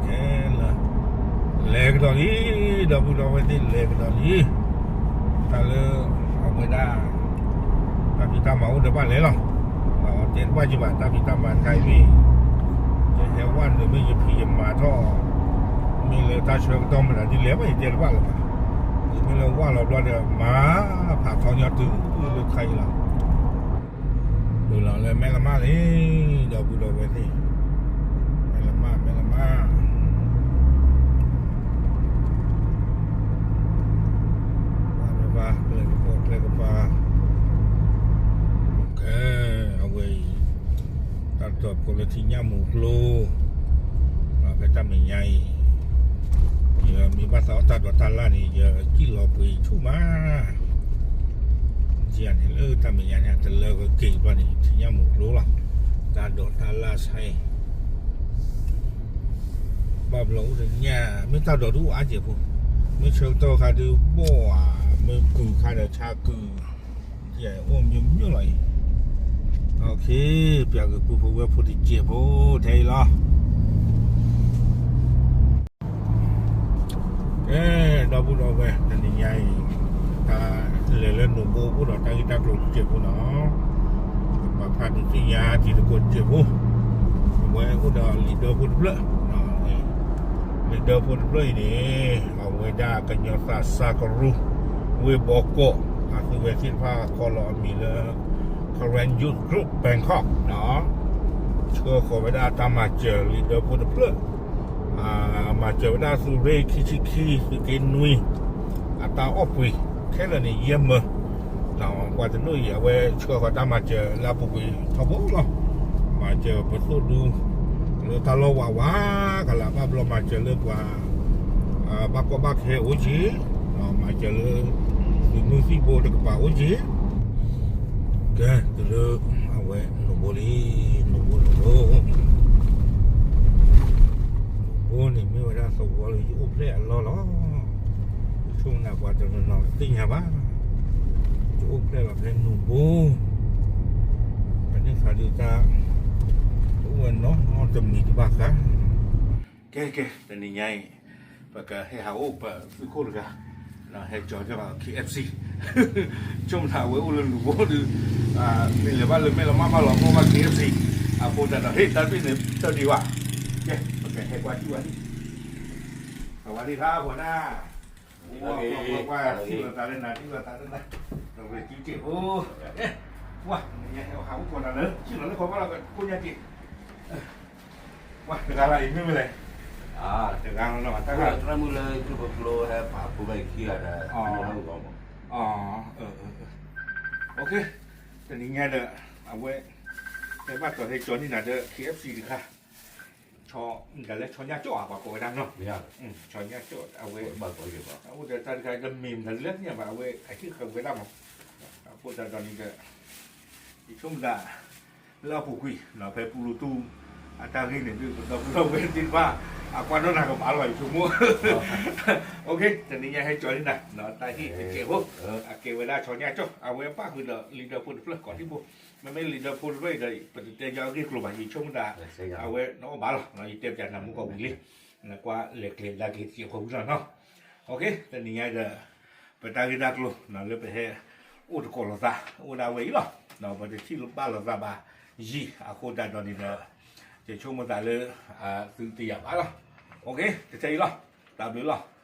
ခဲလၢာ် လဲၤကဒီးလံ, ဒီပုၢ်ဒီဝဲၢ်သ့ၣ် လဲၤကဒီးလံ. တၢ်လၢအဝဲဒၣ် တၢ်ဖံးတၢ်မၤအိၣ်ဒီးဘၣ်လဲၤလီၤ. တဲတဘၣ်က့ၤဘၣ် တၢ်ဖံးတၢ်မၤတခါအံၤမ့ၢ် ယဟဲဝဲနုာ်မ့ၢ်ယဖံးယမၤထီၣ် မ့ၢ်လၢတၢ်ဆၢကတီၢ်မတၤဒ်လဲၣ်ဘၣ် ယတဲတဘၣ်လၢၤဘၣ်. မ့ၢ်လၢဝၢ်လီၤဘျီဒီး မၤဖးထီညီတုၤလၢခါအံၤလီၤ. ဒိၣ်လီၤလၢမဲၢ်လမၢ်လံ, ဒီပုၢ်ဒီဝဲၢ်သ့ၣ်, မဲၢ်လမၢ် မဲၢ်လမၢ်, ဘၣ်ဘၣ် ကျဲကပီၤ ကျဲကပၤ, ကဲ အဝဲအံၤ တၢ်တီၤဖိလၢထံညၣ်မူကျိ ဖဲတၢ်မဲာ်ညါအံၤ ယမ့ၢ်ဘၣ်သးအီၣ်တၢ်ဒိးတၢ်လၣ်န့ၣ် ယကံၣ်လီၤပှ့ၤဆူၣ်မး, ယန့ၣ်လၢတၢ်မဲာ်ညါန့ၣ် တလၢကက့ၤဘၣ်န့ၣ် ထံညၣ်မူကျိလီၤ, တၢ်ဒိးတၢ်လၣ်ဆဲ ဘၣ်ဘျီအိၣ်တညၣ် မ့ၢ်တၢ်ဒိးဒုးအိၣ်အါကဲးဖိ, မ့ၢ်ဆၢကတီၢ်ခါဒုးဘီၣ်ဧါ, မ့ၢ်ကုၤခါဒီးဆါကုၤ, အိၣ်မ့ၢ်မ့ၢ်လီၤအံၤ, ပျးက့ၤပုၢ်ဖိဝဲၢ်ဖိတစဲးဖိ ထဲအံၤလီၤ. ကဲ ဒီပုၢ်ဒီဝဲၢ် တနံၤညါအံၤ တၢ်လဲၤလၢနူးဘိအိၣ်ဒီးတၢ်ဂ့ၢ်တၢ်ကျိၤတစဲးဖိနီၤ, ပှၤဖးဒုးသ့ၣ်ညါတံၤသကိးတစဲးဖိ, အဝဲအိၣ်ဒီးလံာ်ဒၢဖိတဖျၢၣ်, လံာ်ဒၢဖိတဖျၢၣ်အံၤန့ၣ် အဝဲဒၣ်ကညီသးစၢ်ကရူၢ် ဝ့ၢ်ဘီကီး အသုဝဲသ့ၣ်တဖၣ်ကိးလီၤအမံၤလၢ Karen Youth Group Bangkok နီၤ, ဆှၢဃီၤဝဲဒၣ်တၢ်မၤစၢၤလံာ်ဒၢဖိတဖျၢၣ်, မၤစၢၤဝဲဒၣ်သုးရ့ၣ်ခံဆံခံ သုးက့နွံ အတၢ်အီၣ်ပှ့ၤခဲလၢာ်န့ၣ် ယဲၢ်မၢ, ပှၤတဒိၣ်အံၤ အဝဲဆှၢဃီၤတၢ်မၤစၢၤလၢအပူၤကွံာ်ထီဘိလီၤ, မၤစၢၤပသိၣ်ဒူ လၢတၢ်လီၢ်ဝးဝးကလး ဘၣ်ဘျီမၤစၢၤလၢပှၤ ဘၣ်ကီဘၣ်ခဲအိၣ်က့ၤ, မၤစၢၤလၢ သုးမုၢ်သံၣ်ဘိတကပၤအိၣ်က့ၤ, ကဲ တုၤလၢအဝဲနူးဘိလံ, နူးဘိ နူးဘိ, နူးဘိန့ၣ်မ့ၢ်ဝဲဒၣ်သဝီလၢယအိၣ်ဖျဲၣ်အလီၢ်လီၤ. ယဆိကမိၣ်ပှၤတနီၤနီၤတသ့ၣ်ညါဘၣ်, ယအိၣ်ဖျဲၣ်လီၤဖဲနူးဘိ, ပန့ၢ်ခါဒုးတၢ် အိၣ်ဝဲနီတမံၤတဘၣ်ဃး, ကဲကဲ တနံၤညါအံၤ ပကဟဲဟးအိၣ်ပသုးခိၣ်တဂၤ, ဟဲကၠီၤကၢၤ K F C, ဆိကမိၣ်သးအဝဲအိၣ်လၢနူးဘိဒုး, မ့ၢ်လဲၤဘၣ်လၢမဲၢ်လမၢ်ဘၣ်လီၤ မ့ၢ်ဘၣ် K F C, အဃိသတးဒီး ဟ့ၣ်တၢ်ဘ့ၣ်န့ၣ်တၢ်ဒံးဘၣ်, ကဲ ပကဟဲကွၢ်ထံၣ်ဝဲလံ, စဝၤဒံခါ ပှၤနၢ်, ပှၤထံၣ်လိာ်သးလၢနၤ ထံၣ်လိာ်သးလၢနၤ, ဒီးဝဲကံကဲးဖိ, ဝဲ နညါဟဲဟးအိၣ်ကိးနၤလၢ ထံၣ်လီၤလၢခီဘၣ်လီၤ ကိးညါက့ၤ ဝဲ တဂၤလၢအံၤမ့ၢ်မ့ၢ်လဲၣ်, တဂၤလီၤ တၢ်ဂၤ သရၣ်မုၣ်လၢကၠိပကျိဟဲပာ်ဖိမဲာ်ခံဂၤဒီး, အ, တနံၤညါဒီး အဝဲ ဟဲဘၣ်တီၤဟဲကၠီၤန့ၢ်နၤဒီး K F C တခါ, ဆီ, မတၤလဲၣ် ဆီညၣ်ကၠီၣ်ဧါ ပှၤကိးဝဲဒၣ်နီၤ, ဆီညၣ်ကၠီၣ် အဝဲ, အအိၣ်ဒီးတၢ်တခါဒီးမ့ၢ်မတၤလဲၣ်သ့ၣ်ညါဘၣ် အဝဲအဟ့ၣ်ဃာ်ဝဲဒၣ်မး, အဃိသတးဒီးန့ၣ်ဒီး ယဆိကမိၣ်သး လၢအပူၤကွံာ် ဖဲပူၤလူၤတူၢ် အတၢ်ဂ့ၢ်န့ၣ်ဒုး ပဒီပုၢ်ဒီဝဲၢ်သ့ၣ်တဖၣ် အကွၢ်နီၣ်နၤကဘၣ်လီၤ ယဆိကမိၣ်, တနံၤညါဟဲကၠီၤန့ၢ်နၤ တၢ်ဟ့ၣ်တစဲးဖိ, အကဲဝဲဒၣ်ဆီညၣ်ကၠီၣ် အဝဲပၣ်ဃုာ်ဒီးလံာ်ဒၢဖိတဖျၢၣ်ကိးထံၣ်ဖိ, မ့မ့ၢ်လံာ်ဒၢဖိတဖျၢၣ်အံၤဒီး ပတတဲညီအဂ့ၢ်ကျိၤဘၣ် ယဆိကမိၣ်သး, အဝဲနအီၣ်ဘၣ်လီၤ ယတဲပျးနၤမူကီၢ်ဝံၤလံ, နကွၢ်လဲၤကျဲၤဒါက့ၤတစဲးဖိဝံၤလီၤနီၤ, တနံၤညါဒီး ပတၢ်ဂ့ၢ်တၢ်ကျိၤ လၢပဟဲ အိၣ်တကိးလိာ်သး အိၣ်ဒၣ်ဝဲအံၤလီၤ, ပတထံၣ်ဘၣ်လိာ်သးဘၣ်ယံၤ အဃိသတးဒီးန့ၣ်ဒီး ယဆိကမိၣ်သးလၢ သုတယာ်ဘၣ်လီၤ, တထဲအံၤလီၤ, တၢ်ဘျုးလီၤ.